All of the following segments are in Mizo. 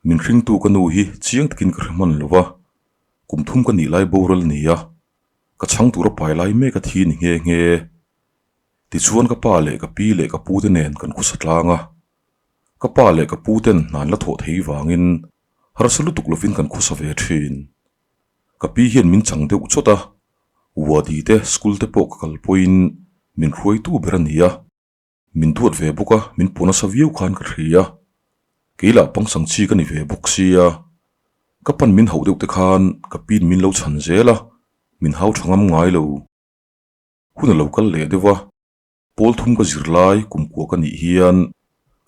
Min hringtu ka nu hi chiang takin ka hre hman lo va, kum thum ka nih lai boral a ni a, ka chhang tura pai lai mek a thi ni nghe nghe. Tichuan ka pa leh ka pi leh ka pu te nen kan khusa tlang a, ka pa leh ka pu ten hna an la thawh thei vangin harsa lutuk lovin kan khusa ve thin. Ka pi hian min chang deuh chawt a, Wadi te school te pawh ka kal pawhin min hruaitu ber a ni a. Min duat ve bawk a, min pawh nasa viau khan ka hria. Kei lah pangsang chi ka ni ve bawk sia. Ka pan min hauh deuh te khan ka pin min lo chhan zel a, min hau tha ngam ngai lo. Hun a lo kal leh deuh a, pawl thum ka zir lai kum kua ka nih hian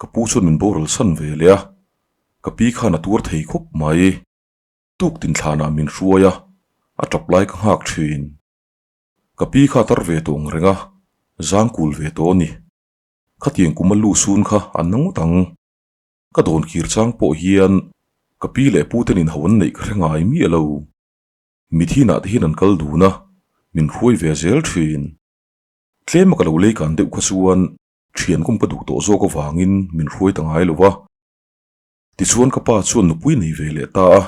ka pu chuan min boral san ve leh a, ka pi khan a tuar thei khawp mai. Tuk tin thlanah min hruai a, a tap lai ka nghak thin. Ka pi kha tar ve tawh ang reng a, zang kul ve tawh a ni. Khatiang kum a lu sun kha an na ngawt ang. Ka dawn kir chang pawh hian ka pi leh pu ten inhau an neih ka hre ngai miah lo. Mithinah te hian an kal dun a, min hruai ve zel thin. Tlema ka lo lei kan deuh kha chuan thian kum ka duh tawh zawk avangin min hruai ta ngai lo va. Tichuan ka pa chuan nupui nei ve leh ta a,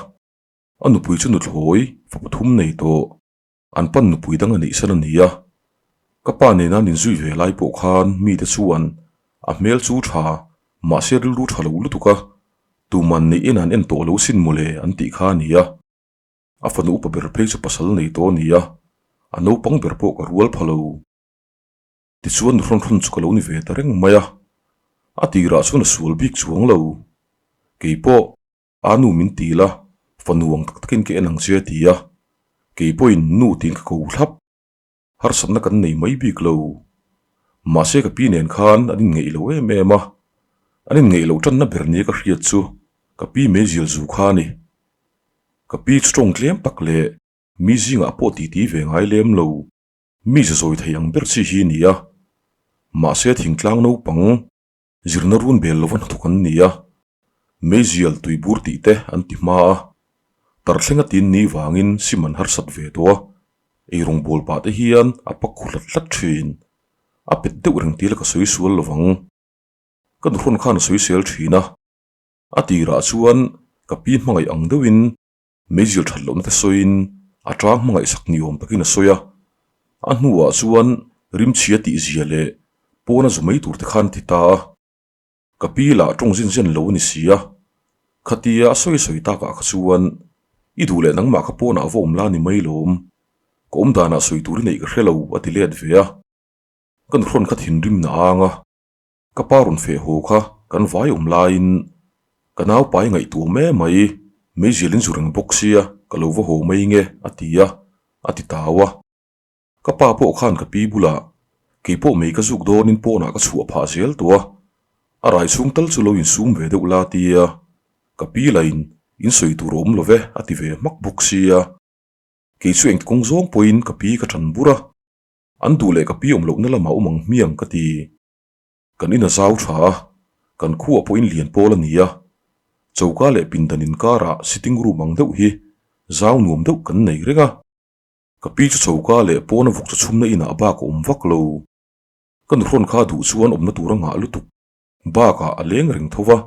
a nupui chu nuthlawi fa pathum nei tawh. An pan nupui dang a neih san a ni a, ka pa nena an inzui ve lai pawh khan mite chuan a hmel chu tha mahse rilru tha lo lutuk a, tuman neih en an en tawh lo sin mawle an tih kha a ni a. A fanu upa ber phei chu pasal nei tawh a ni a, a naupang ber pawh ka rual pha lo. Tichuan nu hrawn hrawn chu ka lo ni ve ta reng mai a, a tirah chuan a sual bik chuang lo. Keipawh A nu min ti la, fanu ang tak takin ka en ang che a ti a, kei pawhin nu tiin ka ko thlap. Harsatna kan nei mai bik lo. Mahse ka pi nen khan an inngeih lo em em a, an inngeih loh tanna ber nia ka hriat chu ka pi meizial zu kha a ni. Ka pi chu tawng tlem tak leh mi zingah pawh titi ve ngai lem lo, mi zazawi thei ang ber chi hi a ni a. Mahse thingtlang naupang Zirna run bel lova hnathawk an ni a, meizial tuibur tih te an ti hma a, tarthlenga tin ni vangin sim an harsat ve tawh a, eirawng bawl pah te hian a pak khu hlat hlat thin. A pet deuh reng tila ka sawi sual lovang. Ka nuhrawn khan a sawi sel thin a, a tirah chuan ka pi hmangaih ang deuhin Meizial that lohna te sawiin a tang hmangaihsak ni awm takin a sawi a, a hnuah chuan rimchhia tih zia leh pawna zu mai tur te khan a ti ta a, ka pi lah tawng zin zen lo a ni si a, khatia a sawi sawi takah kha chuan i duh leh nangmah kha pawnah va awm la ni mai lawm, ka awm danah sawi tur i neih ka hre lo a ti let ve a, ka nuhrawn kha thinrim na ang a. Ka pa rawn feh haw kha kan vai awm laiin ka naupai ngaihtuah mai mai, meizial in zu reng bawk sia ka lo va haw mai nge a ti a, a ti tau a. Ka pa pawh khan ka pi bulah keipawh mei ka zuk dawnin pawnah ka chhuah phah zel tawh a, a rai chhung tal chu lo insum ve deuh la tia ka pi lain in sawi tur a awm lo ve a ti ve hmak bawk sia. Kei chu engti kawng zawng pawhin ka pi ka ṭan bur a, an duh leh ka pi awm lohna lamah awm ang hmiang ka ti. Kan in a zau tha a, kan khuah pawhin lian pawl a ni a, choka leh pindan inkarah sitting room ang deuh hi zau nuam deuh kan nei reng a. Ka pi chu choka leh pawna vawk chu chhumna inah bak a awm vak lo. Ka nuhrawn kha duh chuan awmna tur a ngah lutuk bakah a leng reng tho va,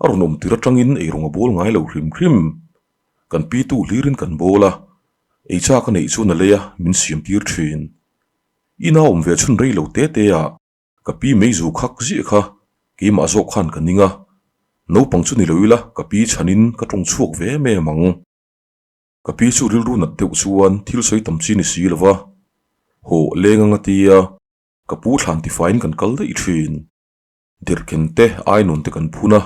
a rawn awm tir atangin eirawng a bawl ngai lo hrim hrim. Kan pi tu hlirin kan bawl a, ei chak a neih chuan a lei a, min siam tir thin. Ina awm ve chhun rei lo te te a, ka pi meizu khak ziah kha keimah zawk khan ka ning a, naupang chu ni lo ila ka pi chhanin ka tawng chhuak ve em em ang. Ka pi chu rilru nat deuh chuan thil sawi tam chi ni si lo va, hawh leng anga tia ka pu thlan tifaiin kan kal daih thin. Dirhken te ainawn te kan phun a,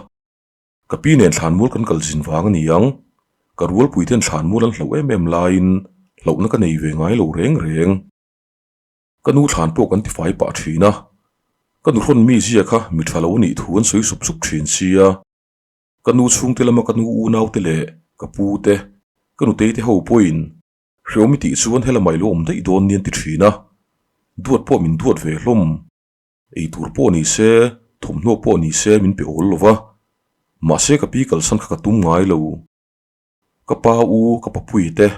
Ka pi nen thlanmual kan kal zin vang a ni ang. Ka rualpui ten thlanmual an hlauh em em laiin hlauhna ka nei ve ngai lo reng reng. Ka nu thlan pawh kan tifai pah thin a. Ka nuhrawn mi zia kha mi tha lo a nih thu an sawi sup sup thin sia. Ka nu chhungte lama ka nu unaute leh ka pu te, ka nutei te ho pawhin hreawm i tih chuan helamah i lo awm daih dawn nia an ti thin a. Duat pawh min duat ve hlawm. Ei tur pawh ni se, thawmhnaw pawh ni se min pe awl lo va, mahse ka pi kalsan kha ka tum ngai lo. Ka pa u, ka papui te,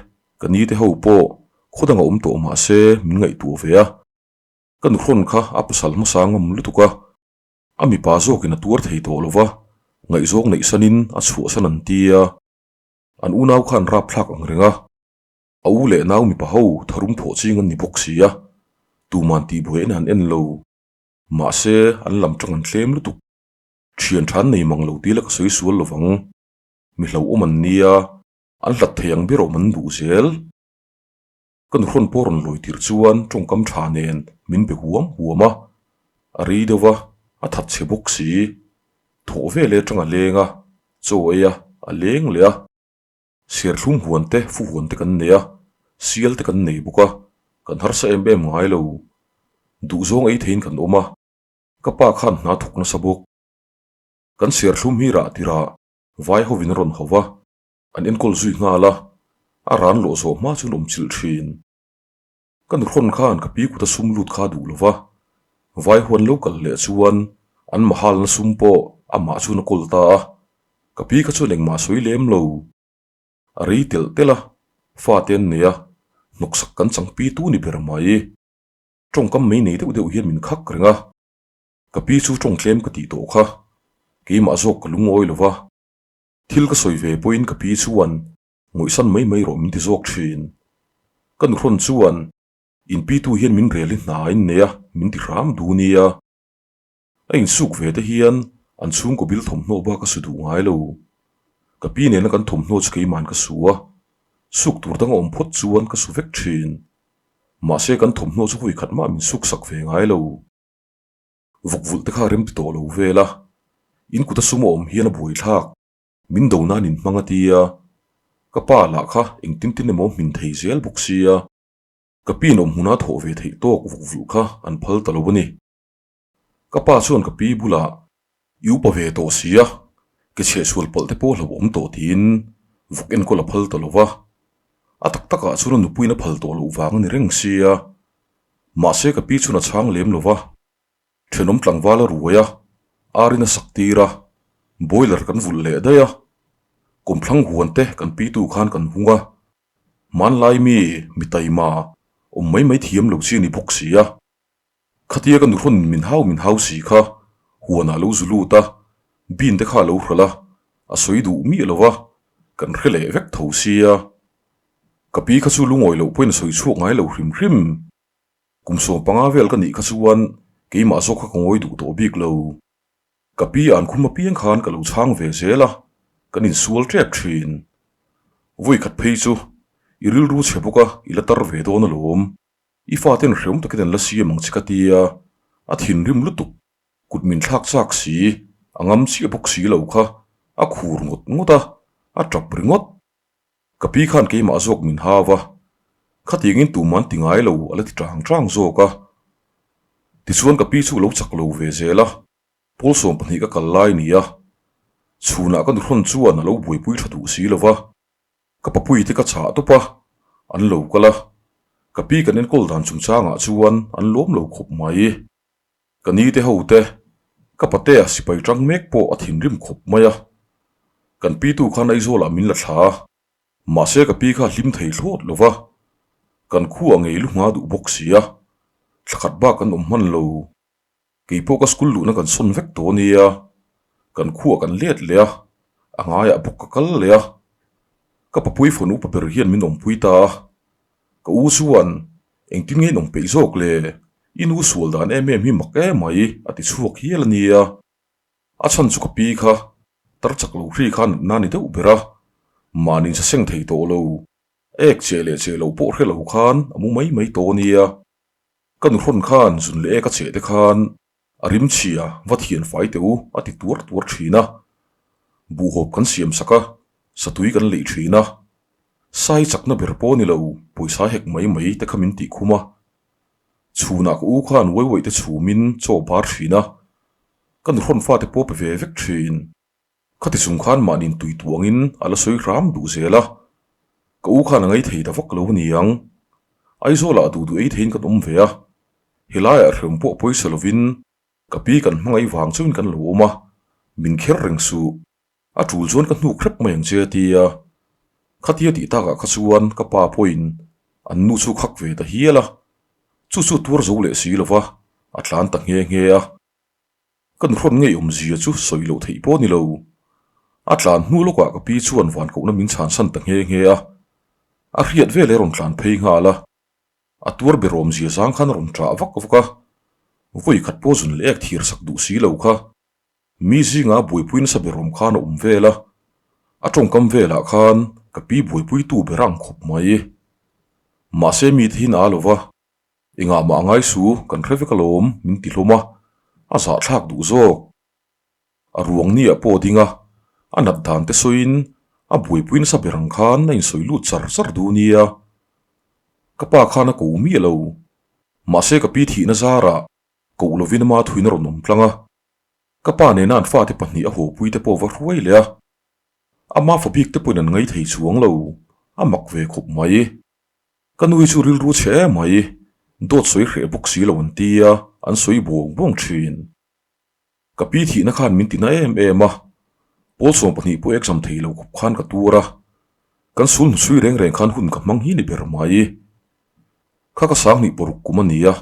ka ni te ho pawh khaw dangah awm tawh mahse min ngaihtuah ve a. Ka nuhrawn kha a pasal hmasa ngam lutuk a, a mipa zawkin a tuar thei tawh lo va, Ngaihzawng neih sanin a chhuahsan an tia. An unau kha an rapthlak ang reng a. A u leh nau mipa ho tharum thawh ching an ni bawk si a, tuman tihbuai en an en lo. Mahse, an lam tang an tlem lutuk. Thian tha an nei mang lo tih la ka sawi sual lovang. Mi hlauhawm an nia, an hlat thei ang ber awm an duh zel. Ka nuhrawn pawh rawn lawi tirh chuan tawngkam tha nen min be huam huam a, a rei deuh va, a that chhe bawk si. Thawh vel atang a leng a, chaw ei a, a leng leh a. Serthlum huan te, fu huan te kan nei a, sial te kan nei bawk a, kan harsa em em ngai lo. Duhzawng ei theiin kan awm a, ka pa khan hna thawk nasa bawk. Kan serthlum hi rah tirah vai hovin a rawn ho va. An enkawl zui nghal a, a ran lawh zawh hma chuan awm chilh thin. Ka nuhrawn khan ka pi kuta sum lut kha duh lo va, vai huan lo kal leh chuan an mahalna sum pawh amah chuan a kawl ta a, ka pi kha chuan engmah sawi lem lo. A rei telh telh a, fate an nei a, hnawksak kan chang pi tu ni ber mai. Tawngkam mei nei deuh deuh hian min khak reng a, ka pi chu tawng tlem ka tih tawh kha, keimah zawk ka lungawi lo va. Thil ka sawi ve pawhin ka pi chuan ngawihsan mai mai rawh min ti zawk thin. Ka nuhrawn chuan in pi tu hian min rel hi hna a innei a min ti hram du nia. A insuk ve te hian an chhungkaw bil thawmhnaw bak a su duh ngai lo. Ka pi nena kan thawmhnaw chu keima'n ka su a, suk tur dang a awm phawt chuan ka su vek thin. Mahse kan thawmhnaw chu vawi khat mah min suk sak ve ngai lo. Vawk vulh te kha rem ti tawh lo vel a, in kut a sum a awm hian a buai thlak, min do nan in hmang a tia, ka pa lah kha engtin tin emaw hmin thei zel bawk sia, ka pi in awm hmuna thawh ve theih tawk vawk vulh kha an phal ta lo a ni. Ka pa chuan ka pi bulah i upa ve tawh sia, ke chhehsual palh te pawh hlauhawm tawh tiin vawk enkawl a phal ta lo va, a tak takah chuan a nupuiin a phal tawh loh vang a ni reng sia. Mahse ka pi chuan a chhang lem lo va, thenawm tlangval a ruai a, arin a sak tir a, boiler kan vulh leh daih a, kawmthlang huan te kan pi tu khan kan hung a, hmanlai mi mi taima awm mai mai thiam lo chi a ni bawk si a, khatia ka nuhrawn min hau min hau si kha huanah lo zu lut a, bin te kha a lo hralh a, a sawi duh miah lo va, kan hre leh vek tho sia. Ka pi kha chu lungawi loh pawhin a sawi chhuak ngai lo hrim hrim. Kum 15 vel ka nih kha chuan keimah zawk kha ka ngawi duh tawh bik lo. Ka pi an khum apiang khan ka lo chhang ve zel a, kan insual tep thin. Vawi khat phei chu i rilru chhe bawk a, i la tar ve dawn alawm. I faten hreawm takin an la siam ang che ka tia, a thinrim lutuk. Kut min thlak chak si, a ngam chiah bawk si lo kha a khur ngawt ngawt a, a tap ringawt. Ka pi khan keimah zawk min hau a, khatiangin tuman ti ngai lo a la ti tang tang zawk a. Tichuan ka pi chu lo chak lo ve zel a, pawl 12 ka kal lai ni a, chhunah ka nuhrawn chuan a lo buaipui tha duh si lo va, ka papui te ka chah tawp a, an lo kal a, ka pi kan enkawl dan chungchangah chuan an lawm lo khawp mai. Ka ni te ho te, ka patea sipai tang mek pawh a thinrim khawp mai a. Kan pi tu khan Aizawlah min la thla a, mahse ka pi kha hlim thei thlawt lo va, kan khu a ngei lu hma duh bawk si a, thla khat bak kan awm hman lo. Kei pawh ka school luhna kan sawn vek tawh nia, kan khuah kan let leh a, a ngaiah bawk ka kal leh a. Ka papui fanu upa ber hian min awmpui ta a, ka u chuan Engtin nge in awm peih zawk le? I nu sual dan em em hi mak em mai, a ti chhuak hial a nia. A chhan chu ka pi kha, tar chak lo hri kha natna ni deuh ber a, mahni sa seng thei tawh lo, ek cheh leh cheh loh pawh hre lo khan a mu mai mai tawh a nia. Ka nuhrawn khan zun leh ek a cheh te khan A rim chhia, va thian fai teh u, a ti tuar tuar thin a. Buhhawp kan siam sak a, satui kan leih thin a. Sai chakna ber pawh ni lo, pawisa hek mai mai te kha min tih khum a. Chhunah ka u khan uai uaih te chhumin chaw bar thin a. Ka nuhrawn fate pawh pe ve vek thin. Khati chung khan mahni'n tui tuangin a la sawi hram duh zel a. Ka u khan a ngei thei ta vak lo a ni ang. Aizawlah duh duh ei theiin kan awm ve a. Helaiah hrem pawh pawisa lovin ka pi kan hmangaih vang chauhin kan lo awm a, min kher reng suh. A tul chuan ka hnuk hrep mai ang che a ti a. Khatia tih takah kha chuan ka pa pawhin an nu chu khak ve ta hial a. Chu chu tuar zo leh si lova a tlan ta nghe nghe a. Ka nuhrawn ngei awmzia chu sawi loh theih pawh a ni lo. A tlan hnu lawkah ka pi chuan van kohna min chhansan ta nghe nghe a, a hriat veleh a rawn tlan phei nghal a. A tuar ber awmzia zang khan a rawn ṭah vak vak a, vawi khat pawh zun leh ek thir sak duh si lo kha. Mi zinga buaipui nasa ber awm khan a awm vel a, a tawngkam velah khan ka pi buaipuitu ber a ang khawp mai. Mahse mite hi na lo va, engah mah a ngai su, kan hre vek alawm min ti hlawm a, a zahthlak duh zawk. A ruang ni ah pawh a ding a, a nat dan te sawiin a buaipui nasa ber ang khan a insawi lut char char duh nia. Ka pa khan a ko miah lo, mahse ka pi thihna zarah koh lovin ama thuin a rawn awm tlang a. Ka pa nena an fate pahnih a hawpui te pawh va hruai leh a, ama fa bik te pawhin an ngai thei chuang lo, a mak ve khawp mai. Ka nui chu rilru chhe em mai, dawt sawi hreh bawk si lo an ti a, an sawi buang buang thin. Ka pi thihna khan min tina em em a, pawl 12 pawh exam thei lo khawp khan ka tur a, kan sul hnuchhui reng reng khan hun ka hmang hi ni ber mai. Kha ka sanghnih paruk kum a ni a,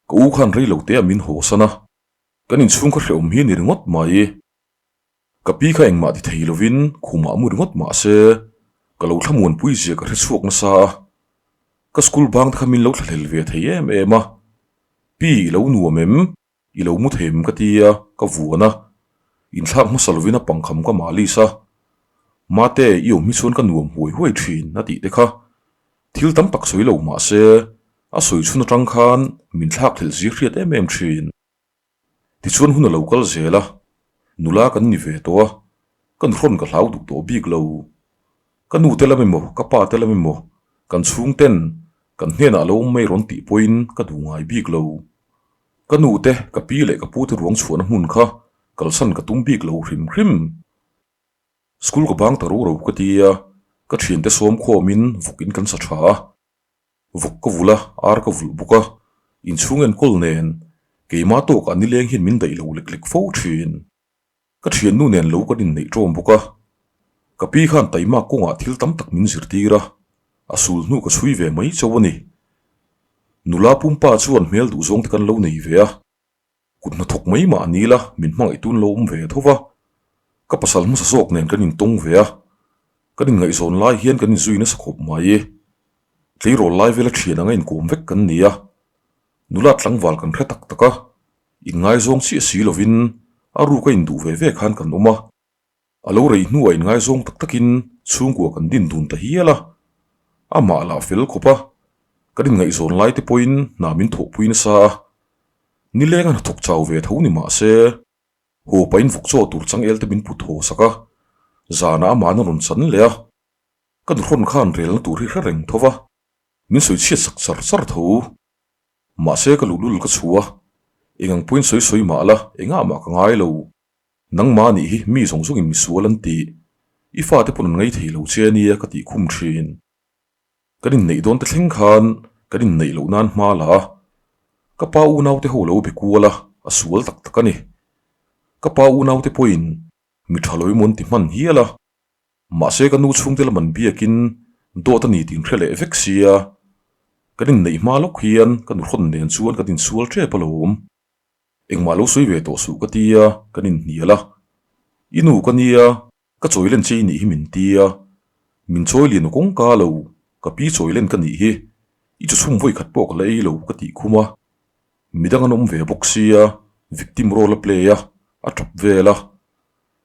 ka u khan rei lo te a min hawsan a, Kan inchhung kha hrehawm hi ni ringawt mai. Ka pi kha engmah ti thei lovin khumah mu ringawt mah se, ka lo thlamuanpui zia ka hre chhuak nasa a. Ka school bang te kha min lo thlahlel ve thei em em a. Pi, i lo nuam em? I lo mu thei em ka ti a, ka vuan a. Inthlak hmasa lovin a pangkham ka malis a. Mate, i awm hi chuan ka nuam huai huai thin a tih te kha. Thil tam tak sawi lo mah se, a sawi chhun atang khan min thlakhlelh zir hriat em em thin. Tichuan hun a lo kal zel a, nula kan ni ve tawh a, ka nuhrawn ka hlau duh tawh bik lo. Ka nu te lam emaw, ka pa te lam emaw, kan chhungten kan hnenah a lo awm mai rawn tih pawhin ka duh ngai bik lo. Ka nu te, ka pi leh ka pu te ruang chhuahna hmun kha kalsan ka tum bik lo hrim hrim. School ka bang ta ro ro ka ti a, ka thiante sawm khawmin vawk in kan sa tha a. Vawk ka vulh a, ar ka vulh bawk a, inchhung enkawl nen keimah tawkah nileng hian min daih lo lek lek fo thin. Ka thiannu nen lo kan inneih ṭawm bawk a, ka pi khan taimak kawngah thil tam tak min zirtir a, a sul hnu ka chhui ve mai chauh a ni. Nula pumpa chuan hmel duhzawng te kan lo nei ve a. Kut hnathawk mai mah ni la, min hmangaih tun lo awm ve tho va. Ka pasal hmasa zawk nen kan intawng ve a, kan inngaihzawn lai hian kan inzui nasa khawp mai. Tleirawl lai vela thian anga inkawm vek kan ni a, nula tlangval kan hre tak tak a, inngaizawng chiah si lovin a ruk a induh ve ve khan kan awm a. A lo rei hnuah inngaizawng tak takin chhungkua kan din dun ta hial a, amah lah fel khawp a, kan inngaihzawn lai te pawhin hna min thawhpui nasa a, nileng a hnathawk chau ve tho ni mah se, haw pahin vawk chaw tur changel te min put haw sak a, zanah ama'n a rawn chan leh a, ka nuhrawn khan relna tur hi hre reng tho va, min sawi chhiat sak char char tho. Mahse ka luhlul ka chhuah a, engang pawhin sawi sawi mah la, engah mah ka ngai lo. Nangmah nih hi mi zawng zawngin misual an ti. I fate pawn an ngaithei lo che ania ka tih khum thin. Kan inneih dawn te thleng khan kan inneih loh nan hma la a. Ka pa unaute ho lo be kual a, a sual tak tak a ni. Ka pa unaute pawhin mi tha lo emaw an ti hman hial a. Mahse ka nu chhungte lam an biakin dawt a ni tih an hre leh vek sia. Kan inneih hma lawk hian ka nuhrawn nen chuan kan insual tep alawm. Engmah lo sawi ve tawh suh ka ti a, kan inhnial a. I nu ka nia, ka chawi len che i nih hi min ti a. Min chawi lian aw kawngka lo, ka pi chawi len ka nih hi. I chu chhum vawi khat pawh ka la ei lo ka tih khum a. Midang an awm ve bawk sia, victim role a play a, a tap vel a.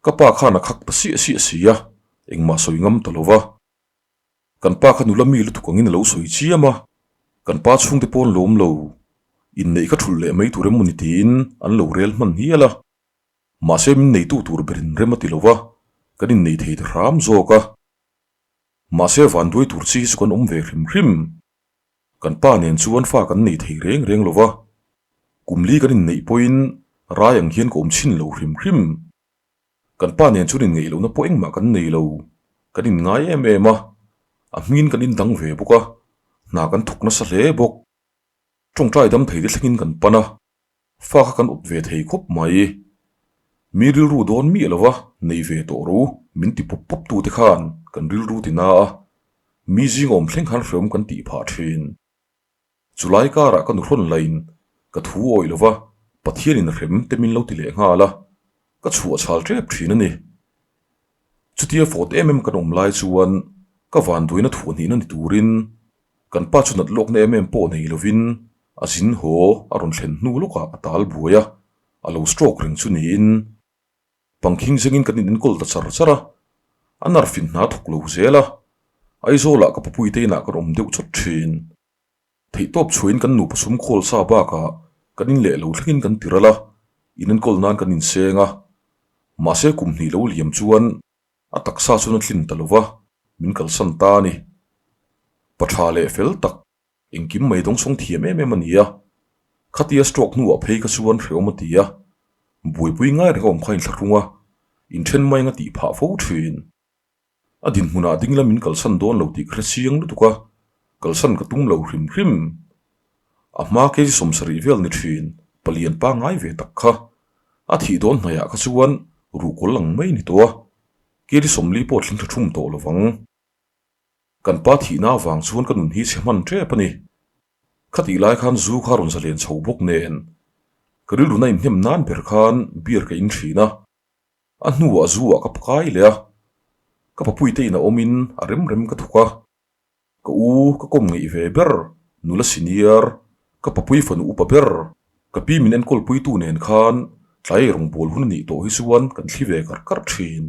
Ka pa khan a khak ta siah siah si a, engmah sawi ngam ta lo va. Kan pa kha nula mi lutuk angin a lo sawi chiam a, kan pa chhungte pawn lawm lo, inneih kha thulh leh mai tur emaw ni tiin an lo rel hman hial a. Mahse min neitu tur berin rem a ti lo va, kan innei thei ta hram zawk a. Mahse vanduai tur chi hi chu kan awm ve hrim hrim. Kan pa nen chuan fa kan nei thei reng reng lo va, kum li kan inneih pawhin rai ang hian ka awm chhin lo hrim hrim. Kan pa nen chuan inngeih lohna pawh engmah kan nei lo, kan inngai em em a, a hmingin kan indang ve bawk a, hna kan thawk nasa hle bawk. Tawngtai dam thei te thlengin kan pan a, fa kha kan awp ve thei khawp mai. Mi rilru dawn miah lova nei ve tawh ru min ti pawp pawp tute khan kan rilru ti na a, mi zing awm thleng khan hreawm kan tih phah thin. Chulai karah ka nuhrawn lain ka thu awih lova Pathianin a hrem te min lo ti leh nghal a, ka chhuah chhal tep thin a ni. Chutia fawt em em kan awm lai chuan ka vanduaina thuahhnihna ni turin kan pa chu nat lawkna em em pawh nei lovin a zin haw a rawn thlen hnu lawkah a tal buai a, a lo stroke reng chu niin pangkhing zengin kan inenkawl ta char char a, a narfin hna thawk lo zel a, Aizawlah ka papuite inah kan awm deuh chawt thin. Theihtawp chhuahin kan nupa sum khawl sa bakah kan in leh lo thlengin kan ti ral a, inenkawl nan kan inseng a. Mahse kum hnih lo liam chuan a taksa chuan a tlin ta lo va, min kalsan ta a ni. Pa tha leh fel tak, engkim mai dawngsawng thiam em em a ni a. Khatia stroke hnuah phei kha chuan hrehawm a ti a, buaipui ngai reng a awm kha inthlahrung a, inthen mai anga tih phah fo thin. A dinhmunah ding lamin kalsan dawn lo tih ka hre chiang lutuk a, kalsan ka tum lo hrim hrim. A hma kg 70 vel ni thin, palian pangngai ve tak kha. A thih dawn hnaihah kha chuan ruhkawl ang mai ni tawh a, kg 40 pawh thleng tha thum tawh lo vang. Kan pa thihna avang chuan ka nun hi chhe hman tep a ni. Khatih lai khan zu kha rawn zalen chho bawk nen, ka rilruna inhnem nan ber khan beer ka in thin a. A hnuah zu ah ka pakai leh a, ka papuite in a awmin a rem rem ka thawk a, ka u ka kawm ngeih ve ber, nula senior, ka papui fanu upa ber, ka pi min enkawl puitu nen khan tlai rawngbâwl hun a nih tawh hi chuan kan thli ve karh karh thin.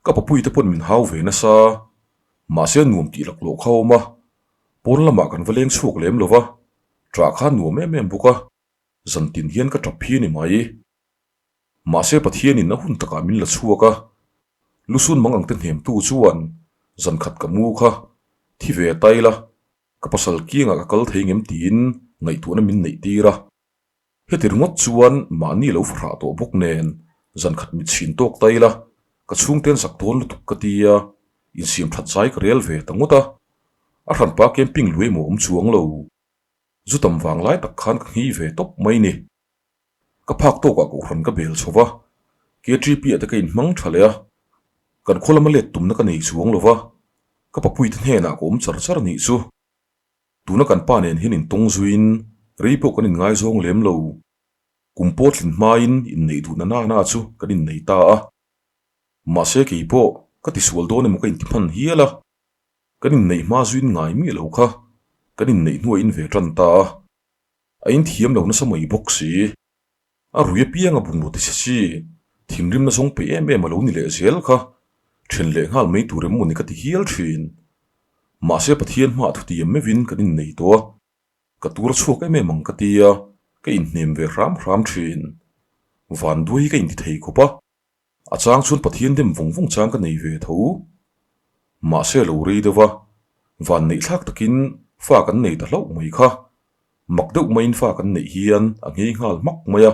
Ka papuite pawn min hau ve nasa, mahse nuam tih laklawh kha a awm a, pawn lamah kan va leng chhuak lem lo va, ṭah kha nuam em em bawk a, zantin hian ka ṭap phi a ni mai. Mahse Pathianin a hun takah min la chhuak a, lusun mang ang te hnemtu chuan zan khat ka mu kha thi ve ta ila, ka pasal kiangah ka kal thei ngem tiin ngaihtuahna min neih tir a. Heti ringawt chuan mahni lo fahrah tawh bawk nen zan khat mit chhin tawk ta ila, ka chhungten zak dawn lutuk ka ti a, insiam that zai ka rel ve ta ngawt a. A hranpa camping luai maw awm chuang lo. Zu tam vang lai tak khan ka nghi ve tawp mai ni. Ka phak tawkah kohhran ka bel chho va, KTP ah te ka inhmang tha leh a, kan khaw lama let tumna ka nei chuang lo va, ka papuite hnenah ka awm char char nih chu. Tuna kan pa nen hian intawng zuiin rei pawh kan inngaizawng lem lo. Kum pawh tlin hmain inneih duhna nana chu kan innei ta a. Mahse kei pawh ka tisual dawn emaw ka inti hman hial a, kan inneih hma zuiin ngai miah lo kha kan inneih hnuah in ve tan ta a. A inthiam lo nasa mai bawk si. A rui apiang a bungraw ti chhe chi, thinrimna zawng peih em em a lo ni leh zel kha, then leh nghal mai tur em maw ni ka ti hial thin. Mahse Pathian hmaah thutiam meuhin kan innei tawh a, ka tur a chhuak em em ang ka ti a, ka inhnem ve hram hram thin. Vanduai hi ka inti thei khawp a. A chang chuan Pathian dem vawng vawng chang ka nei ve tho. Mahse lo rei deuh va, van neih thlak takin fa kan nei ta hlauh mai kha. Mak deuh maiin fa kan neih hian a nghei nghal hmak mai a.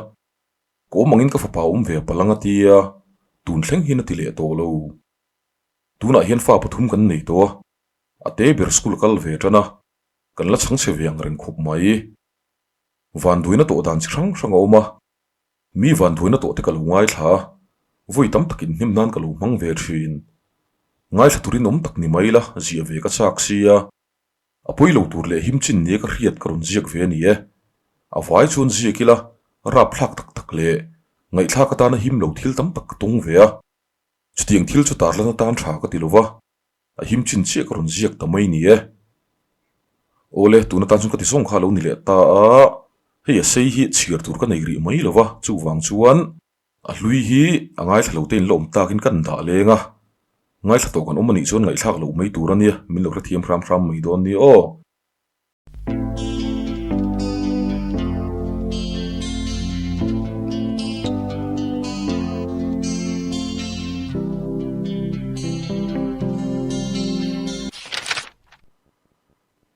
Ka awm angin ka fapa awm ve palang a tia, tun thleng hian a ti leh tawh lo. Tunah hian fa pathum kan nei tawh a, a te ber school a kal ve tan a, kan la chhang chhe ve ang reng khawp mai. Vanduaina tawh dan chi hrang hrang a awm a. Mi vanduaina tawh te ka lo ngaithla a, vawi tam tak inhnem nan ka lo hmang ve thin. Ngaithla turin awm tak ni mai la, ziah ve ka chak sia. A pawi lo tur leh him chin nia ka hriat ka rawn ziak ve a ni e. A vai chuan ziak ila, rapthlak tak tak leh ngaihthlak atana him lo thil tam tak ka tawng ve a. Chutiang thil chu tarlan atan tha ka ti lo va. A him chin chiah ka rawn ziak ta mai ni e. Awle, tun atan chuan ka ti zawng kha a lo ni leh ta a, hei a sei hi chhiar tur ka nei rih mai lo va, chuvang chuan a hlui hi a ngaithla lo te in la awm takin kan dah leng a, ngaithla tawh kan awm a nih chuan ngaihthlak loh mai tur a nia, min lo hrethiam hram hram mai dawn nia aw.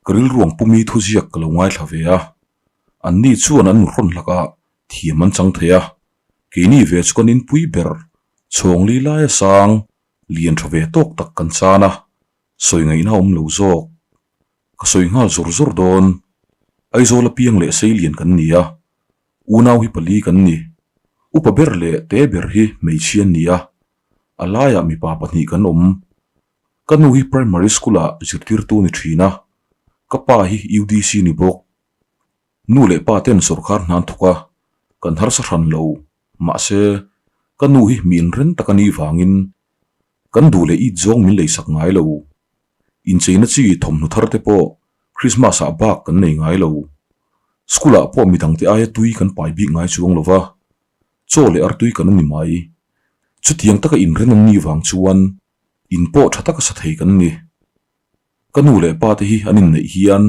Ka rilruang pumi thuziak ka lo ngaithla ve a, anni chuan an rawn hlakah thiam an chang thei a, keini ve chu kan inpui ber chhawngli laia sang lian tha ve tawk tak kan chan a, sawi ngaihna a awm lo zawk. Ka sawi nghal zawr zawr dawn. Aizawl apiang leh Seilian kan ni a, unau hi pali kan ni. Upa ber leh te ber hi hmeichhia an ni a, a laiah mipa pahnih kan awm. Ka nu hi primary school ah zirtirtu ni thin a, ka pa hi UDC ni bawk. Nu leh pa ten sawrkar hna an thawk a, kan harsa hran lo. Mahse, ka nu hi mi inren tak a nih vangin. Kan duh leh it zawng min leisak ngai lo. Incheina chi thawmhnaw thar te pawh Christmas ah bak kan nei ngai lo. School ah pawh midangte aia tui kan pai bik ngai chuang lo va, chaw leh artui kan a ni mai. Chutiang taka inren an nih vang chuan in pawh tha taka sa thei kan ni. Ka nu leh pa te hi an inneih hian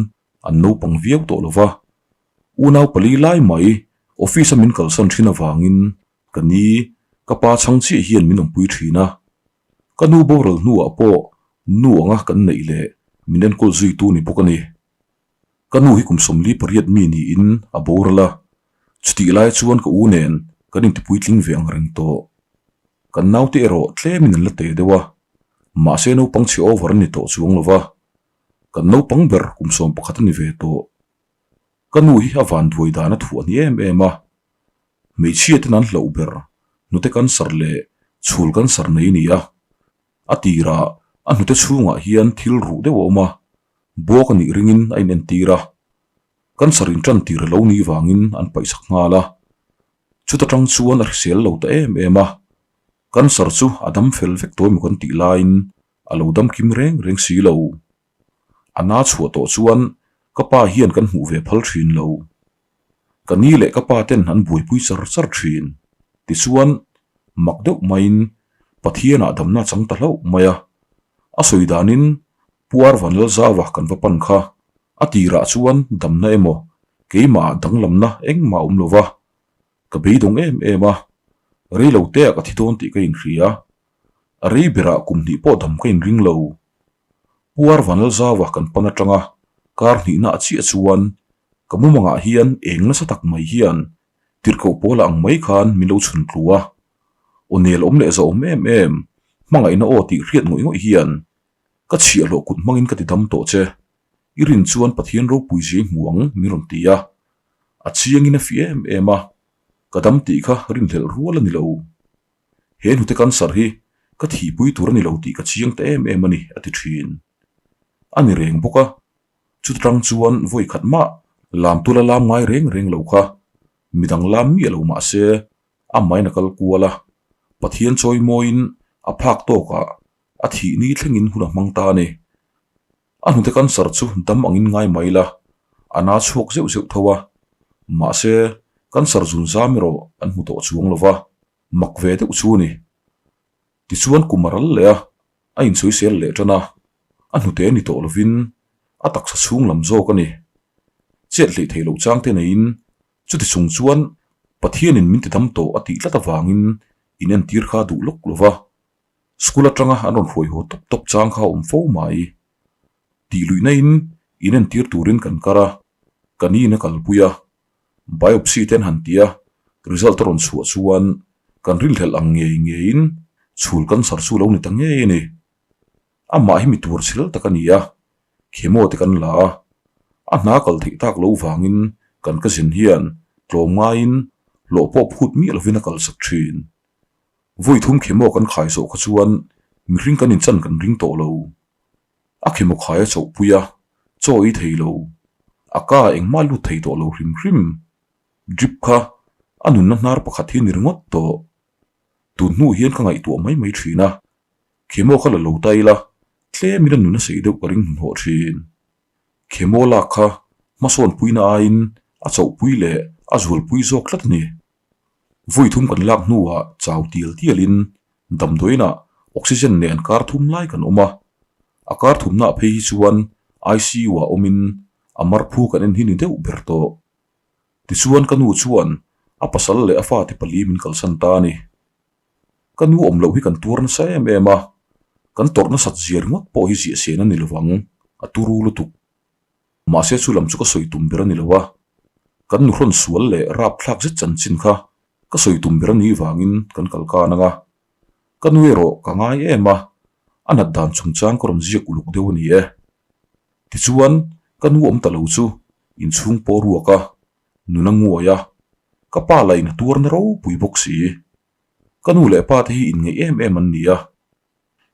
an naupang viau tawh lo va, unau pali lai mai office a min kalsan thin avangin ka ni, ka pa chhang chiah hian min awmpui thin a. Ka nu boral hnuah pawh nu anga kan neih leh min enkawl zuitu ni bawk a ni. Ka nu hi kum 48 mi niin a boral a, chutih lai chuan ka u nen kan intipuitling ve ang reng tawh. Kan naute erawh tlemin an la te deuh a, mahse naupang chhe over a ni tawh chuang lo va, kan naupang ber kum 11 a ni ve tawh. Ka nu hi a vanduai dan a thuah ni em em a, hmeichhia ten an hlauh ber hnute cancer leh chhul cancer nei a ni a, a tirah a hnute chhungah hian thil ruh deuh a awm a, buak a nih ringin a inentir a, cancer intan tir a lo nih vangin an paihsak nghal a, chuta tang chuan a hrisel lo ta em em a, cancer chu a dam fel vek tawh emaw kan tih laiin a lo dam kim reng reng si lo. A na chhuah tawh chuan ka pa hian kan hmuh ve phal thin lo. Ka ni leh ka pa ten an buaipui char char thin. Tichuan, mak deuh maiin Pathianah damna chang ta hlauh mai a. A sawi danin Pu Arvanlalzava kan va pan kha. A tirah chuan damna emaw keimahah danglamna engmah a awm lo va. Ka beidawng em em a, rei lo teah ka thi dawn tih ka inhria. A rei berah kum hnih pawh dam ka inring lo. Puar Vanlalzauva kan pan atanga kar hnihna a chiah chuan ka mumangah hian eng nasa tak mai hian tirhkoh pawla ang mai khan min lo chhun tlu a. Aw nel awm leh zahawm em em, hmangaihna aw tih hriat ngawih ngawih hian ka chhiahhlawh kut hmangin ka ti dam tawh che. I rin chuan Pathian ropui zia i hmu ang min rawn ti a. A chiangin a fiah em em a, ka dam tih kha rinhlelh rual a ni lo. He hnute cancer hi ka thihpui tur a ni lo tih ka chiang ta em em a ni, a ti thin. A ni reng bawk a, chuta tang chuan vawi khat mah lam tula lam ngai reng reng lo kha midang lam miah lo mah se a main a kal kual a, Pathian chawi mawiin a phak tawkah a thih ni thlengin hun a hmang ta a ni. A hnute cancer chu dam angin ngai mai la, a na chhuak zeuh zeuh tho a, mahse cancer zun zam erawh an hmu tawh chuang lo va, mak ve deuh chu a ni. Tichuan kum a ral leh a, a insawisel leh tan a, a hnute ni tawh lovin a taksa chhung lam zawk a ni. Chet hleih theih loh chang te neiin chuti chung chuan Pathianin min ti dam tawh a tih tlat avangin inentir kha duh lawk lo va. School atanga an rawn hruai haw tawp tawp chang kha a awm fo mai. Tih luihna in inentir turin kan kar a, ka ni in a kalpui a. Biopsy te an han ti a, result a rawn chhuah chuan kan rinhlelh ang ngei ngeiin chhul cancer chu lo ni ta ngei a ni. Amah hi mi tur chhel tak a ni a, chemo te kan la a, a hna kal theih tak lo vangin kan ka zin hian tlawm ngaiin hlawh pawh phut miah lovin a kalsak thin. Vawi thum chemo kan khai zawh kha chuan mihring kan inchan kan ring tawh lo. A chemo khai a chauhpui a, chaw ei thei lo. A ka engmah lut thei tawh lo hrim hrim. Drip kha a nunna hnar pakhat hi ni ringawt tawh. Tun hnu hian ka ngaihtuah mai mai thin a, chemo kha la lo ta ila, tlemin a nun a sei deuh ka ring hnuhnawh thin. Chemo lak kha hmasawnpuina aiin a chauhpui leh a zualpui zawk tlat a ni. Vawi thum kan lak hnuah chau tial tialin damdawiinah oxygen nen kar thum lai kan awm a, a kar thumnaah phei hi chuan ICU ah awmin a marphu kan en hi ni deuh ber tawh. Tichuan ka nu chuan a pasal leh a fate pali min kalsan ta a ni. Ka nu awm loh hi kan tuar nasa em em a, kan tawrh nasat zia ringawt pawh hi ziah sen a ni lovang, a turu lutuk. Mahse chu lam chu ka sawi tum ber a ni lo a, kan nuhrawn sual leh rapthlak zet chanchin kha ka sawi tum ber a nih vangin kan kal kan ang a. Ka nu erawh ka ngai em a, a nat dan chungchang ka rawn ziak uluk deuh a ni e. Tichuan ka nu awm ta lo chu inchhung pawh ruak a, nun a nguai a, ka pa lah in a tuar na ropui bawk si. Ka nu leh pa te hi inngeih em em an ni a,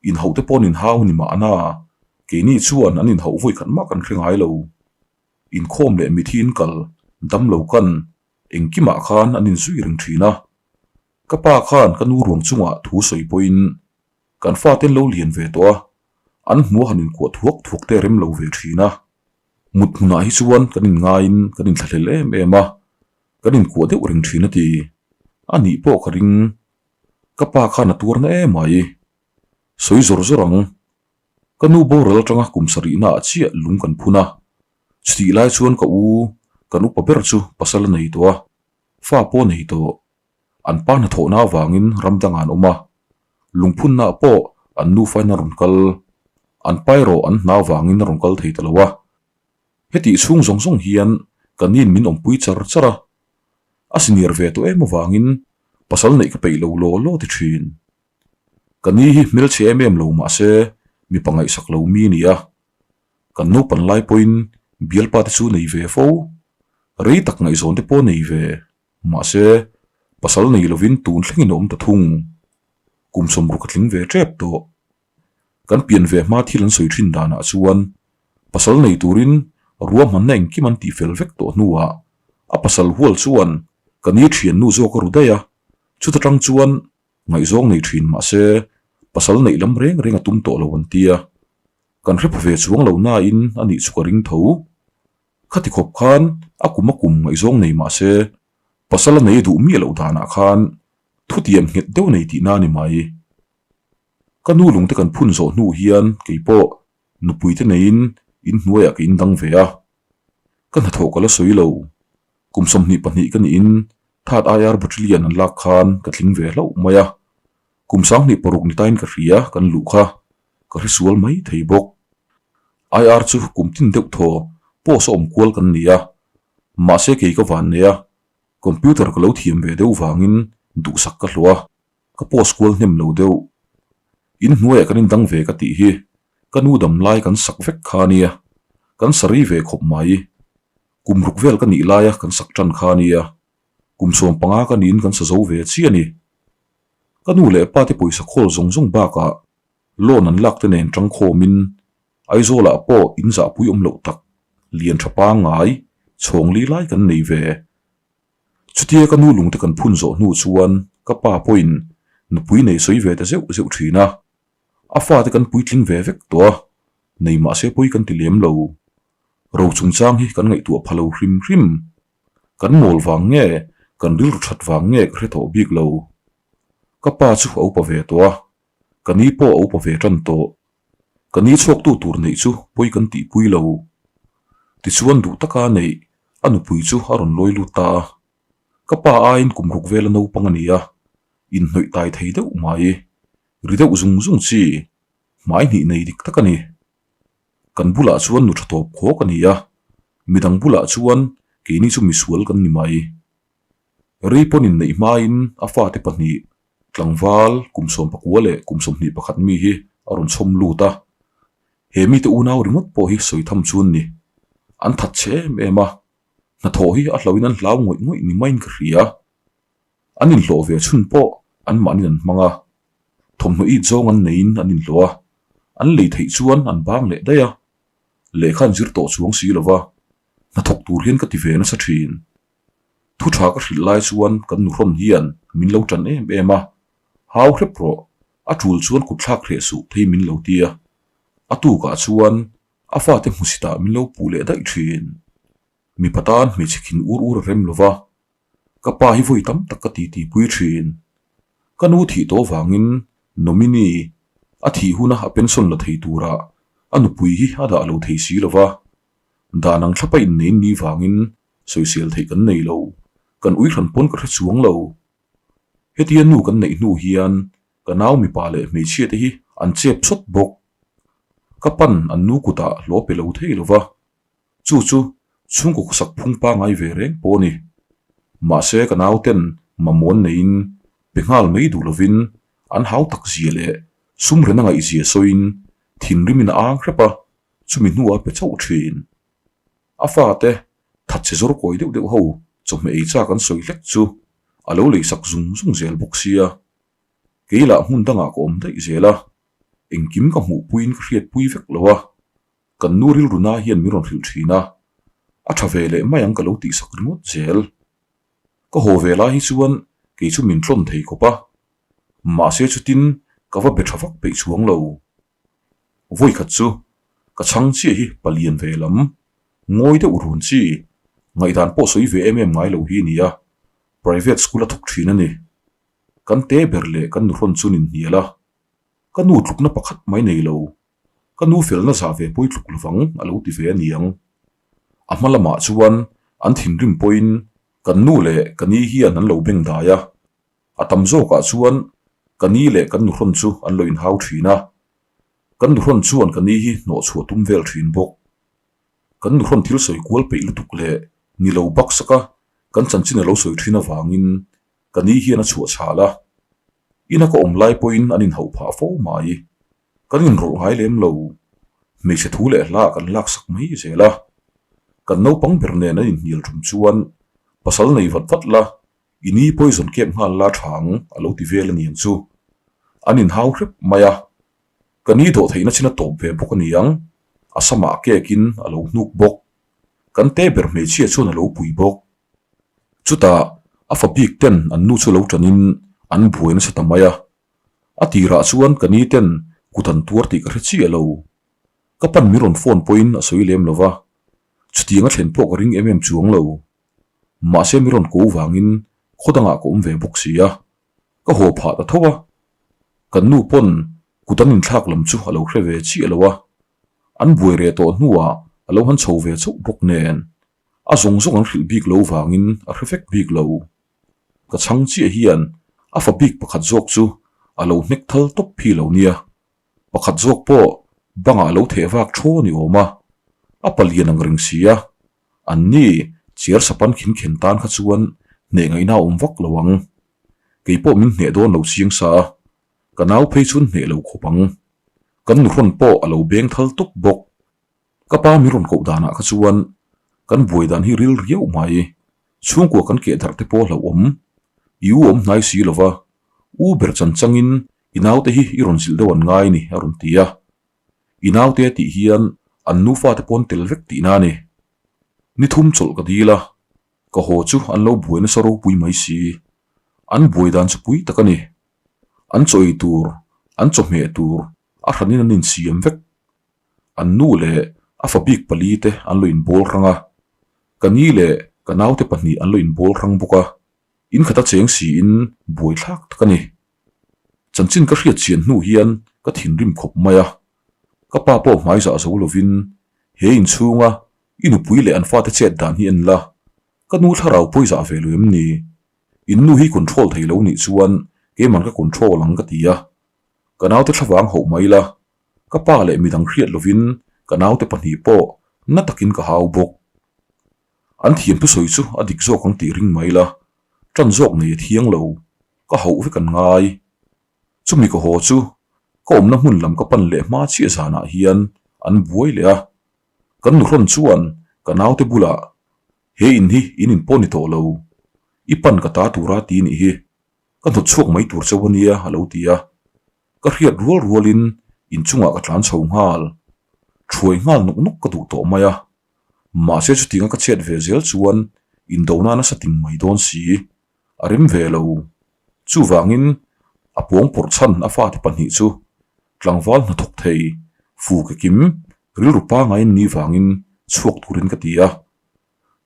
Inhauh te pawh an inhau ni mahna, keini chuan an inhauh vawi khat mah kan hre ngai lo. Inkhawm leh mithi in kal, dam lo kan, engkimah khan an inzui reng thin a. Ka pa khan ka nu ruang chungah thu sawi pawhin. Kan fate an lo lian ve tawh a, an hmuh a han inkuah thuak thuak te a rem lo ve thin a. Mut hmunah hi chuan kan inngaiin kan inthlahlel em em a, kan inkuah deuh reng thin a ti. A nih pawh ka ring. Ka pa khan a tuar na em mai. Sawi zawr zawr ang. Ka nu boral atanga kum sarihna ah chiah lung kan phun a. Chutih lai chuan ka u, kan upa ber chu pasal a nei tawh a, fa pawh a nei tawh. An pa hnathawhna avangin ram dangah an awm a, lungphunnaah pawh an nufain a rawn kal. An pa erawh an hna avangin a rawn kal thei ta lo a. Hetih chhung zawng zawng hian ka nin min awmpui char char a, a senior ve tawh em avangin pasal neih ka peih lo law law ti thin. Ka ni hi hmelchhe em em lo mahse mipa ngaihsak lo mi a ni a, kan naupan lai pawhin bialpa te chu nei ve fo, rei tak ngaihzawn te pawh nei ve. Mahse, pasal nei lovin tun thlengin a awm ta thung. Kum sawmruk a tling ve tep tawh. Kan pian ve hma thil an sawi thin danah chuan pasal nei turin ruahmanna engkim an tihfel vek tawh hnuah a pasal hual chuan ka ni thiannu zawk a ru daih a, chuta tang chuan ngaihzawng nei thin mahse pasal neih lam reng reng a tum tawh lo an tia. Kan hre pha ve chuang lo nain a nih chu ka ring tho. Khati khawp khan a kum a kum ngaihzawng nei mah se, pasal a nei duh miah loh danah khan thutiam nghet deuh nei tihna a ni mai. Ka nu lungte kan phun zawh hnu hian kei pawh nupuite neiin inhnuaiah ka indang ve a. Ka hnathawh ka la sawi lo. Kum 22 ka niin Third IR Battalion an lak khan ka tling ve hlauh mai a. Kum 26 ni tain ka hria kan luh kha ka hre sual mai thei bawk. IR chu kum tin deuh thaw post a awm kual kan ni a, mahse kei ka van nei a, computer ka lo thiam ve deuh vangin duhsak ka hlawh a, ka post kual hnem lo deuh. In hnuaiah kan indang ve ka tih hi ka nu dam lai kan sak vek kha a nia, kan sa rei ve khawp mai. Kum ruk vel ka nih laia kan sak tan kha a nia, kum 15 ka niin kan sa zo ve chiah a ni. Ka nu leh pa te pawisa khawl zawng zawng bakah loan an lak te nen tangkhawmin Aizawlah pawh in zahpui awm loh tak lian tha pangngai chhawng li lai kan nei ve. Chutia ka nu lungte kan phun zawh hnu chuan ka pa pawhin nupui nei sawi ve ta zeuh zeuh thin a. A fate kan puitling ve vek tawh a, nei mahse pawi kan ti lem lo. Ro chungchang hi kan ngaihtuah pha lo hrim hrim. Kan mawl vang nge, kan rilru that vang nge ka hre tawh bik lo. Ka pa chu a upa ve tawh a, ka ni pawh a upa ve tan tawh. Ka ni chhuaktu tur neih chu pawi kan tihpui lo. Tichuan duh taka neih a nupui chu a rawn lawi lut ta a. Ka pa aiin kum ruk vela naupang a ni a, inhnawih tai thei deuh mai. Ri deuh zung zung chi, hmai hnih nei dik tak a ni. Kan bulah chuan nu tha tawp khawk a ni a, midang bulah chuan keini chu misual kan ni mai. Rei pawn inneih hmain a fate pahnih, tlangval kum 19 leh kum 21 mi hi a rawn chhawm lut a. He mite unau ringawt pawh hi sawi tham chu an ni. An that chhe em em a, hnathawh hi a hlauhin an hlau ngawih ngawih ni maiin ka hria. An inhlawh ve chhun pawh anmahnin an hmang a, thawmhnaw it zawng an neiin an inhlawh a, an lei theih chuan an bang leh daih a, lehkha an zir tawh chuang si lova, hnathawk tur hian ka ti ve nasa thin. Thu tha ka hrilh lai chuan kan nuhrawn hian min lo tan em em a, hau hrep rawh, a tul chuan kut thlak hreh suh thei min lo ti a, a tukah chuan a fate hmusitah min lo puh leh daih thin. Mipa tan hmeichhe khin ur ur a rem lova, Ka pa hi vawi tam tak ka titi pui thin. Ka nu thih tawh vangin nominee a thih huna a pension la thei tura a nupui hi a dah lo thei si lo va. Dan ang thlapa innein ni vangin sawisel theih kan nei lo, kan ui hran pawn ka hre chuang lo. Hetia nu kan neih hnu hian ka nau mipa leh hmeichhia te hi an chep sawt bawk. Ka pan an nu kutah hlawh pe lo thei lo va. Chu chu chhungkaw khawsak phung pangngai ve reng pawh a ni. Mahse ka nauten mamawh neiin pe nghal mai duh lovin an hau tak zia leh sum rena ngaihzia sawiin thinrimin a ang hrep a, chumi hnuah a pe chauh thin. A fate thatchhe zawr kawi deuh deuh ho chawhmeh ei chak an sawi hlek chu a lo leisak zung zung zel bawk sia. Kei lah hmun dangah ka awm daih zel a, engkim ka hmuhpuiin ka hriatpui vek lo a. Kan nu rilru na hian min rawn hrilh thin a, a tha ve leh mai ang ka lo tihsak ringawt zel. Ka haw ve lai hi chuan kei chu min tlawn thei khawp a, mahse chutin Ka va be tha vak peih chuang lo. Vawi khat chu ka chhang chiah hi palian ve lam, ngawi deuh run chi, ngaihdan pawh sawi ve em em ngai lo hi a ni a, private school a thawk thin a ni. Kan te ber leh kan nuhrawn chu nin hnial a, ka nu tlukna pakhat mai nei lo, ka nu felna zah ve pawi tluk lovang a lo ti ve a niang. A hma lamah chuan an thinrim pawhin kan nu leh ka ni hian an lo beng dai a, A tam zawkah chuan ka ni leh kan nuhrawn chu an lo inhau thin a, kan nuhrawn chuan ka ni hi hnawh chhuah tum vel thin bawk. Kan nuhrawn thil sawi kual peih lutuk leh ni lo baksaka kan chanchin a lo sawi thin avangin ka ni hian a chhuah chhal a. Ina ka awm lai pawhin an inhauh phah fo mai. Kan inrawlh ngai lem lo. Hmeichhe thu leh hla kan laksak mai zel a. Kan naupang ber nen an inhnial tum chuan pasal nei vat vat la I ni poison kep nghal la tha ang a lo ti vel a niang chu. An inhau hrep mai a. Ka ni dawh theihna chin a tawp ve bawk a niang. A samah kekin a lo hnuk bawk. Kan te ber hmeichhia chuan a lo pui bawk. Chutah a fa bik ten an nu chu lo tanin an buai nasa ta mai a. A tirah chuan ka ni ten kut an tuar tih ka hre chiah lo. Ka pan min rawn phone pawhin a sawi lem lo va. Chutiang a thlen pawh ka ring em em chuang lo. Mahse mi rawn ko vangin khaw dangah ka awm ve bawk si a, ka haw phah ta tho a. Kan nu pawn kut an inthlak lam chu a lo hre ve chiah lo a, an buai reh tawh hnuah a lo han chho ve chauh bawk nen a zawng zawng an hrilh bik lo vangin a hre vek bik lo. Ka chhang chiah hian a fa bik pakhat zawk chu a lo hnek thal tawp phi lo nia. Pakhat zawk pawh bangah a lo theh vak thaw ni awm a, a palian ang reng si a, an ni chiar sapan khin khen tan kha chuan hneh ngaihna a awm vak lo ang. Kei pawh min hneh dawn lo chiang sa a, ka nau phei chuan hneh lo khawp ang. Kan nuhrawn pawh a lo beng thal tawp bawk. Ka pa min rawn koh danah kha chuan kan buai dan hi ril riau mai. Chhungkua kan keh darh te pawh hlauhawm. I u awm hnai si lova, u ber chan changin i naute hi i rawn zilh deuh an ngai ni a rawn ti a. I naute a tih hian an nufa te pawn tel vek tihna a ni. Ni thum chawlh ka dil a, ka haw chu an lo buai nasa ropui mai si. An buai dan chu pui tak a ni. An chaw ei tur, an chawhmeh tur a hranin an insiam vek. An nu leh a fa bik pali te an lo inbawl hrang a, ka ni leh ka naute pahnih an lo inbawl hrang bawk a, in khata cheng siin buaithlak tak a ni. Chanchin ka hriat chian hnu hian ka thinrim khawp mai a, ka pa pawh hmai zah zo lovin he inchhunga i nupui leh an fate chet dan hi en la, ka nu thlarau pawi zah ve lo em ni? In nu hi control thei lo nih chuan keiman ka control ang ka ti a, ka naute thlavang hauh mai la, Ka pa leh midang hriat lovin ka naute pahnih pawh na takin ka hau bawk. An thiam thusawi chu a dik zawk ang tih ring mai la, ṭan zawk nei a thiang lo, ka hauh vek an ngai. Chumi ka haw chu ka awmna hmun lam ka pan leh hma chiah zanah hian an buai leh a, kan nuhrawn chuan ka naute bulah he in hi in in pawh ni tawh lo, i pan ka ta tura ti nih hi, ka hnawt chhuak mai tur chauh a nia a lo ti a. Ka hriat rual rualin inchungah ka tlan chho nghal. Thuai nghal nawk nawk ka duh tawh mai a. Mahse chutianga ka chet ve zel chuan indona nasa ting mai dawn si. A rem ve lo. Chuvangin a pawng pawrh chhan a fate pahnih chu tlangval hnathawk thei, fu ke kim, rilru pangaiin ni vangin chhuak turin ka ti a.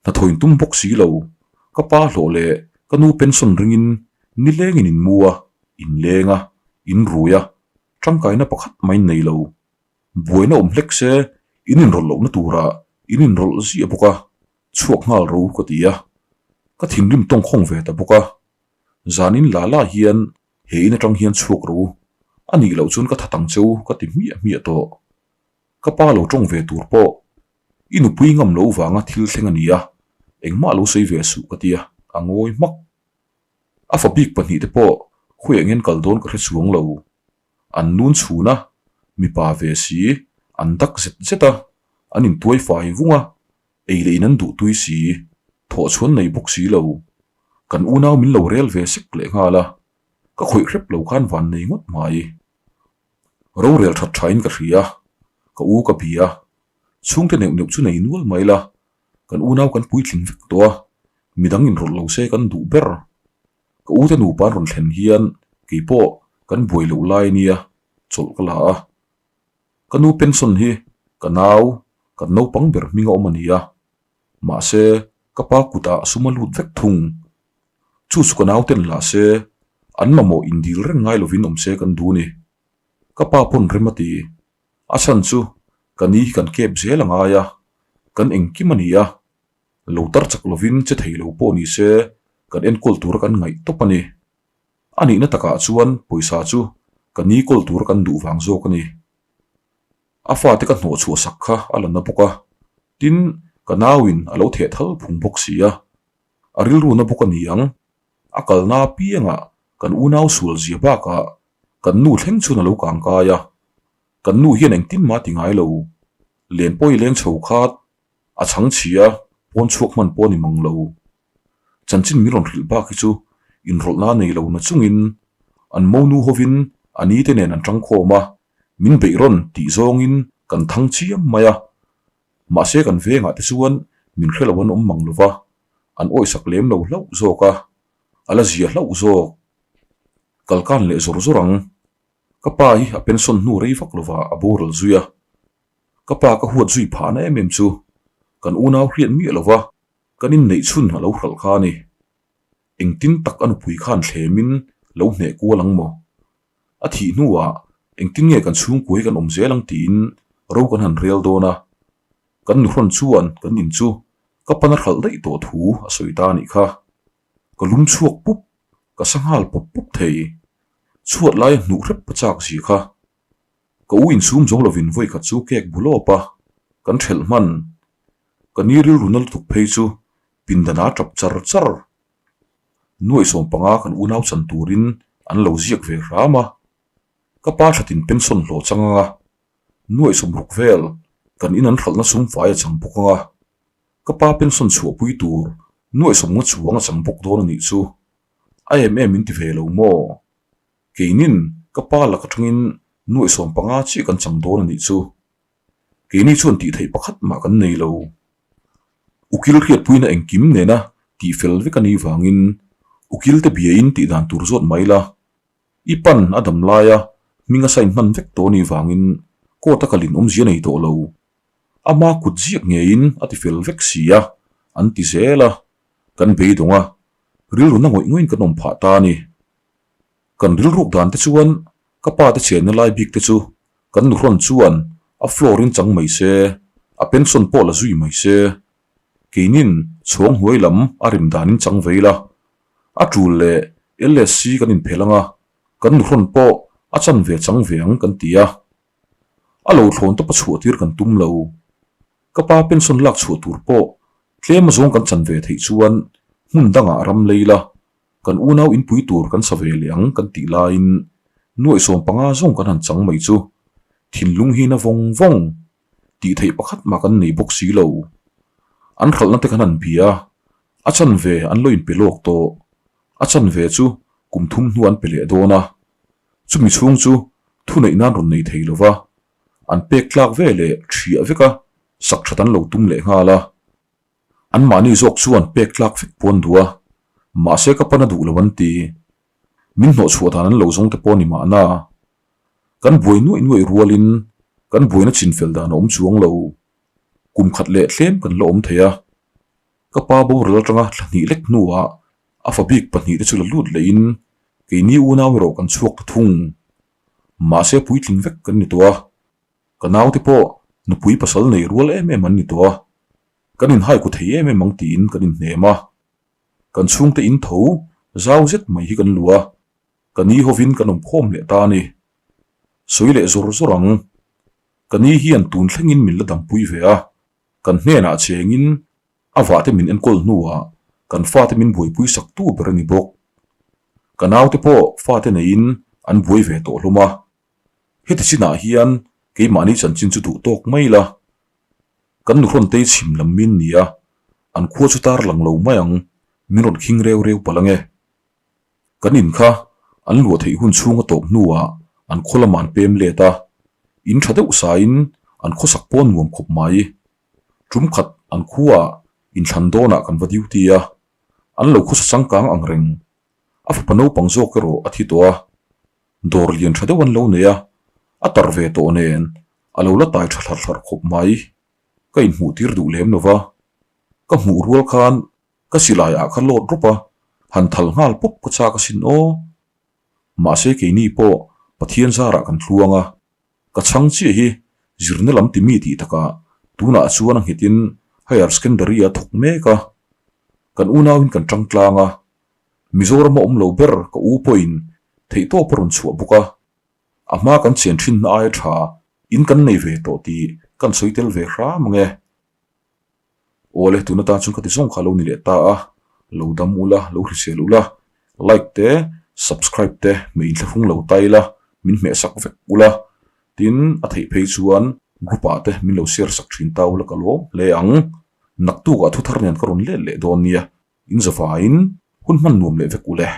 Hnathawin tum bawk si lo, ka pa hlawh leh ka nu pension ringin nilengin in mu a, in leng a, in rui a, tangkaina pakhat mai nei lo. Buaina awm hlek se in inrawlh lohna turah in inrawlh ziah bawk a, chhuak nghal ro ka ti a. Ka thinrim tawngkhawng ve ta bawk a. Zanin la la hian he in atang hian chhuak ro, a nih loh chuan ka that ang cheu ka ti hmiah hmiah tawh. Ka pa lo tawng ve tur pawh I nupui ngam lo vanga thil thleng a ni a, engmah lo sawi ve suh ka tia, a ngawi hmak. A fa bik pahnihte pawh khawiah ngen kal dawn ka hre chuang lo. An nun chhun a, mipa ve si, an dak zet zet a, an intuai fai vung a, ei leh in an duh tui si, thawhchhuan nei bawk si lo. Kan unau min lo rel ve sek leh nghal a, ka khawih hrep lo khan van nei ngawt mai. Rorel that thain ka hria, ka u ka bia, chhungte neuh neuh chu nei nual mai la, kan unau kan puitling vek tawh a, midang inrawlh lo se kan duh ber. Ka ute nupa an rawn thlen hian keipawh Kan buai loh lai nia chawlh ka la a. Ka nu pension hi ka nau, kan naupang ber hming a awm a ni a. Mahse, ka pa kutah sum a lut vek thung. Chu chu ka nauten lah se, an mamawh indil reng ngai lovin awm se kan duh ni. Ka pa pawn rem a ti. A chhan chu ka ni hi kan kep zel a ngai a, kan engkim a ni a. Lo tar chak lovin che thei lo pawh ni se kan enkawl tura kan ngaih tawp a ni. A nihna takah chuan pawisa chu ka ni kawl tura kan duh vang zawk a ni. A fate ka hnawh chhuah sak kha a la na bawk a, tin ka nauin a lo theh thal phung bawk si a. A rilru na bawk a ni ang. A kalna apiangah kan unau sual zia bakah kan nu thleng chuan a lo kang kai a. Kan nu hian engtin mah ti ngai lo. Len pawi leng chho khat a chhang chhia pawn chhuak hman pawh a ni mang lo. Chanchin min rawn hrilh bak hi chu inrawlhna nei lo na chungin an monu hovin a ni te nen an tangkhawm a, min beih rawn tih zawngin kan thang chiam mai a. Mahse kan vengah te chuan min hre lo an awm mang lo va, an awisak lem lo hlauh zawk a, a la zia hlauh zawk. Kalkan leh zawr zawr ang. Ka pa hi a pension hnu rei vak lovah a boral zui a. Ka pa ka huat zui phahna em em chu kan unau hriat miah lo va, kan inneih chhun a lo hralh kha a ni. Engtin tak a nupui khan thlemin lo hneh kual ang maw? A thih hnuah engtin nge kan chhungkua hi kan awm zel ang tiin ro kan han rel dawn a. Kan nuhrawn chuan kan in chu ka pana hralh daih tawh thu a sawi ta a nih kha. Ka lum chhuak pup, ka sa nghal pawp pawp thei. Chhuat laia hnuh hrep ka chak zia kha. Ka u insum zo lovin vawi khat chu cake bu lawp a, kan ṭhelh hman. Ka ni rilru na lutuk phei chu pindan a ṭap char char. Nuaih 15 kan unau chan turin an lo ziak ve hram a. Ka pa ṭhatin pension hlawh chang anga nuaih 60 vel kan in an hralhna sum fai a chang bawk anga ka pa pension chhuahpui tur nuaih 50 chuang a chang bawk dawn a nih chu. A em em in ti ve lo maw? Keinin ka pa lak atangin nuaih 15 chiah kan chang dawn a nih chu. Keini chuan tih theih pakhat mah kan nei lo. Ukil hriatpuina engkim nena tih fel vek a nih vangin ukil te biain tih dan tur zawt mai la. I pan a dam laia hming a sign hman vek tawh a nih vangin court a kalin awmzia nei tawh lo. Ama kut ziak ngeiin a ti fel vek si a, an ti zel a. Kan beidawng a, rilru na ngawih ngawih in kan awm phah ta a ni. Kan rilruk dan te chuan ka pa te chenna lai bik te chu kan nuhrawn chuan a floor in chang mai se, a pension pawh la zui mai se. Keinin chhawng hnuai lam a rim dan in chang vei la. A tul leh LSC kan inphelh anga kan nuhrawn pawh a chan ve chang ve ang kan ti a. A lo thlawn tawp a chhuah tir kan tum lo. Ka pa pension lak chhuah tur pawh tlem azawng kan chan ve theih chuan hmun dangah ram lei la. Kan unau inpui tur kan sa ve leh ang kan tih laiin nuaih 15 zawng kan han chang mai chu thinlung hi na vawng vawng tih theih pakhat mah kan nei bawk si lo. An hralhna te kan han bia a, a chan ve an lo inpe lawk tawh. A chan ve chu kum thum hnu an pe leh dawn a, chumi chhung chu thuneih nan rawn nei thei lo va, an pek tlak ve leh thiah vek a, sak that an lo tum leh nghal a. Anmahni zawk chuan pek tlak vek pawh an duh a, mahse ka pan a duh lo an ti. Min hnawh chhuah dan an lo zawng te pawh a ni mahna. Kan buai nuaih nuaih rualin kan buaina chinfel dan a awm chuang lo. Kum khat leh tlem kan la awm thei a. Ka pa boral atanga thla hnih lek hnuah a fa bik pahnihte chu la lut lehin keini unau erawh kan chhuak ta thung. Mahse puitling vek kan ni tawh a. Ka naute pawh nupui pasal nei rual em em an ni tawh a, kan inhaiku thei em em ang tiin kan inhnem a. Kan chhungte in tho zau zet mai hi kan luh a, ka ni hovin kan awm khawm leh ta a ni. Sawi leh zawr zawr ang, ka ni hian tun thlengin min la dampui ve a, kan hnenah chengin a vahte min enkawl hnuah kan fate min buaipui sak tu ber a ni bawk. Ka naute pawh fate neiin an buai ve tawh hlawm a. Heti chinah hian keimahni chanchin chu duh tawk mai la. Kan nuhrawn tei chhim lam min ni a, an khua chu tar lang lo mai ang, min rawn khing reu reu palh ange. Kan in kha an luah theih hun chhung a tawp hnuah an khaw lamah an pem let a, in tha deuh sain an khawsak pawn nuam khawp mai. Tum khat an khuaah inthlan dawnah kan va duty a, an lo khawsa changkang ang reng. A fapa naupang zawk erawh a thi tawh a. Dawr lian tha deuh an lo nei a, a tar ve tawh nen a lo la tai tha hlarh hlarh khawp mai. Ka inhmuh tir duh lem lo va, ka hmuh rual khan ka silai ah kha lawt rawp a, han thal nghal pawp ka chak asin aw. Mahse keini pawh Pathian zarah kan tluang a, ka chhang chiah hi zirna lam ti mi tih takah tunah chuan a nghetin Higher Secondary a thawk mek a, kan unauin kan tang tlang a, Mizoram a awm lo ber ka u pawhin theihtawp a rawn chhuah bawk a, a hma kan chen thinna aia tha in kan nei ve tawh tih kan sawi tel ve hram ang e. Awle tun atan chuan ka ti zawng kha lo ni leh ta a, lo dam ula, lo hrisel ula, like te, subscribe te hmeh inthlahrung lo ta ila, min hmeh sak vek ula, tin a theih phei chuan group ah te min lo share sak thin ta ula ka lawm hle ang. Naktuk ah thuthar nen ka rawn let leh dawn nia, in zavaiin hun hman nuam leh vek ule.